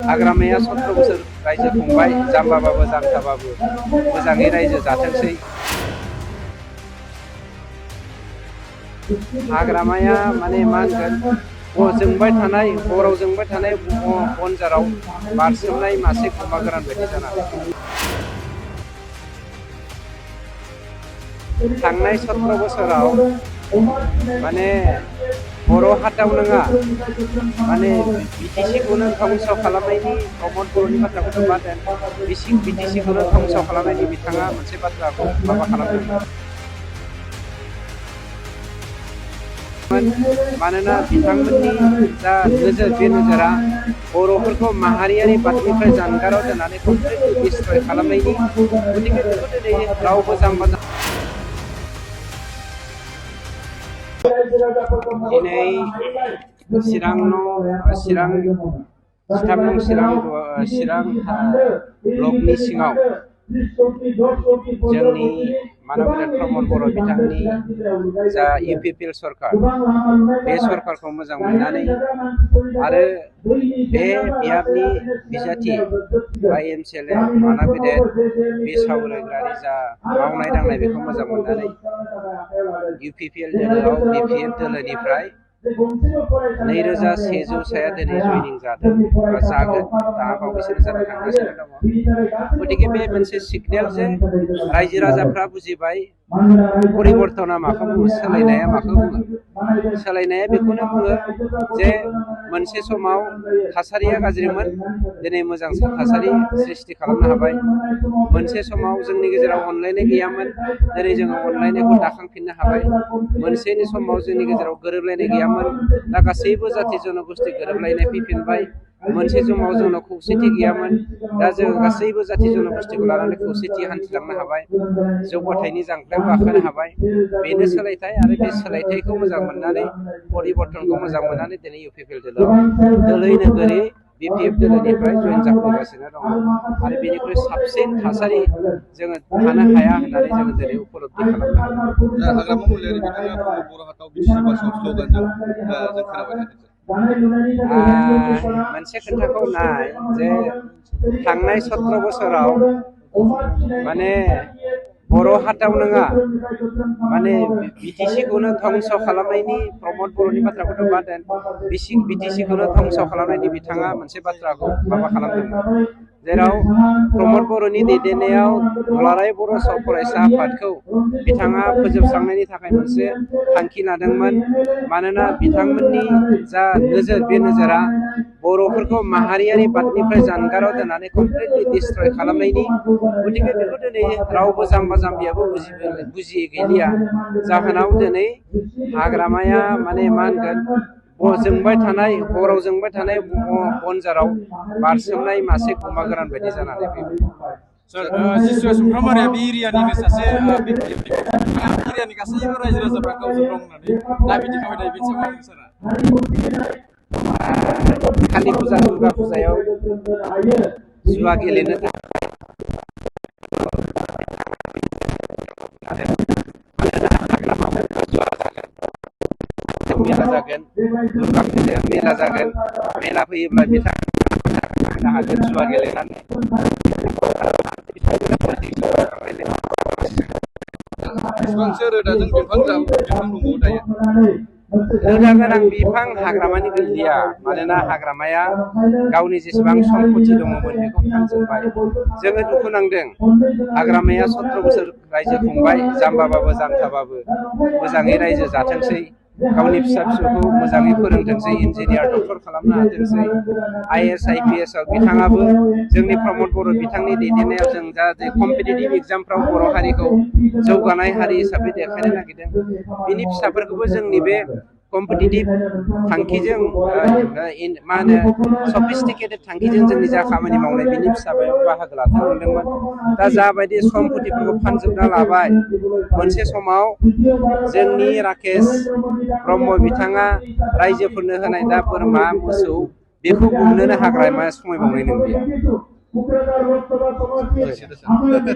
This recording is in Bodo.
हाग्रामाया 17 बोसोर रायजो खुंबाय जाम्बाबाबो जांथाबाबो मोजाङै रायजो जाथोंसै। हाग्रामाया माने मा होनगोन जोंबाय थानाय हराव जोंबाय थानाय बनजाराव बारसोमनाय मासे गुमा गोरान बायदि जानानै थांनाय 17 बोसोराव माने बर' हाथाव नङा माने बिटिसिखौनो धंस खालामनायनि प्रमद बर'नि बाथ्राखौथ' बाद दोन बिटिसिखौनो धंस खालामनायनि बिथाङा मोनसे बाथ्राखौ माबा खालामदोंमोन। मानोना बिथांमोननि जा नोजोर बे नोजोरा बर'फोरखौ माहारियारि बादनिफ्राय जानगाराव दोननानै कमप्लिटलि डिस्ट्रय खालामनायनि गतिके बेखौ दिनै रावबो जाम्बा दिनै चिरां 13 ब्लकनि सिङाव जोंनि मानब प्रमद बर' बिथांनि जा इउपिपिएल सरकार बे सरकारखौ मोजां मोननानै आरो बे बियाबनि बिजाथि बा एमसिएलए माना गेदेर बे सावरायग्रानि जा मावनाय दांनाय बेखौ मोजां मोननानै इउपिपिएल दोलोआव बिपिएफ दोलोनिफ्राय 2100 दिनै जयनिं जादों बा जागोन दा बावैसोनो जानो थांगासिनो दङ। गतिके बे मोनसे सिगनेल जे रायजो राजाफ्रा बुजिबाय परिबर्तना माखौ बुङो, सोलायनाया माखौ बुङो। सोलायनाया बेखौनो बुङो जे मोनसे समाव थासारिया गाज्रिमोन, दिनै मोजां थासारि सृष्टि खालामनो हाबाय। मोनसे समाव जोंनि गेजेराव अनलायनाय गैयामोन, दिनै जोङो अनलायनायखौ दाखांफिननो हाबाय। मोनसेनि समाव जोंनि गेजेराव गोरोबलायनाय गैयामोन, दा गासैबो जाथि जनगोष्ठी गोरोबलायनाय फैफिनबाय। मोनसे समाव जोंनाव खौसेथि गैयामोन, दा जों गासैबो जाथि जनगोष्ठीखौ लानानै खौसेथि हान्थिलांनो हाबाय, जौगाथायनि जांख्लायाव गाखोनो हाबाय। बेनो सोलायथाय आरो बे सोलायथायखौ मोजां मोननानै परिबर्तनखौ मोजां मोननानै दिनै इउपिपिएल दोलोआव दोलै नोगोरै बिपिएफ दोलोनिफ्राय जयेन जाफैगासिनो दङ आरो बेनिख्रुइ साबसिन थासारि जोङो थानो हाया होननानै जोङो दिनै उपलब्धि खालामनो हादों। हाग्रामा महिलारि बिथाङा बर' हाथाव बिटिसि बासाव स्ल'गानजों जों खोनाबाय थादों। मोनसे खोथाखौ नाय जे थांनाय 17 बोसोराव माने बर' हाथाव नङा माने बिटिसिखौनो धंस खालामनायनि प्रमद बर'नि बाथ्राखौथ' बाद दोन बिटिसिखौनो धंस खालामनायनि बिथाङा मोनसे बाथ्राखौ माबा खालामदोंमोन, जेराव प्रमद बर'नि दैदेननायाव दुलाराय बर' फरायसा आफादखौ बिथाङा फोजोबस्रांनायनि थाखाय मोनसे थांखि लादोंमोन। मानोना बिथांमोननि जा नोजोर बे नोजोरा बर'फोरखौ माहारियारि बादनिफ्राय जानगाराव दोननानै कमप्लिटलि डिस्ट्रय खालामनायनि गतिके बेखौ दिनै रावबो जाम्बा जाम्बियाबो बुजियै गैलिया। जाहोनाव दिनै हाग्रामाया माने मा होनगोन जोंबाय थानाय हराव जोंबाय थानाय बनजाराव बारसोमनाय मासे गुमा गोरान बायदि जानानै फैबाय। सर जिसुआ सुमफ्रामारिया बे एरियानिनो सासे एरियानि गासैबो रायजो राजाफ्रा गावजों दं होननानै दाबि दिखांबाय थायो, बेनि सायाव मा सारा? कालि फुजा दुर्गा फुजायाव जुवा गेलेनो मेला जागोन, दुर्गा फुजायाव मेला जागोन, मेला फैयोब्ला बिथांमोना हागोन जुवा गेलेनानै बेसेबांसो रोदाजों बिफां दंबावो दायो? रोदा गोनां बिफां हाग्रामानि गैलिया, मानोना हाग्रामाया गावनि जेसेबां सम्पति दङमोन बेखौ फानजोब्बाय। जोङो दुखु नांदों हाग्रामाया 17 बोसोर रायजो खुंबाय जाम्बाबाबो जांथाबाबो मोजाङै रायजो जाथोंसै, गावनि फिसा फिसौखौ मोजाङै फोरोंथोंसै, इन्जिनियार डक्टर खालामनो हाथोंसै। IAS IPS आव बिथाङाबो जोंनि प्रमद बर' बिथांनि दैदेननायाव जों दा कम्पिटिटिभ एग्जामफ्राव बर' हारिखौ जौगानाय हारि हिसाबै देखायनो नागिरदों। बिनि फिसाफोरखौबो जोंनि बे कम्पिटिटिभ थांखिजों मा होनो सफिस्टिकेटेड थांखिजों जोंनि जा खामानि मावनाय बिनि फिसाफोराव बाहागो लाथों नंदोंमोन। दा जाबायदि सम्पतिफोरखौ फानजोबना लाबाय, मोनसे समाव जोंनि राकेश ब्रह्म बिथाङा रायजोफोरनो होनाय दा बोरमा मोसौ बेखौ गुमनोनो हाग्रामाया समायबावनाय नंलिया।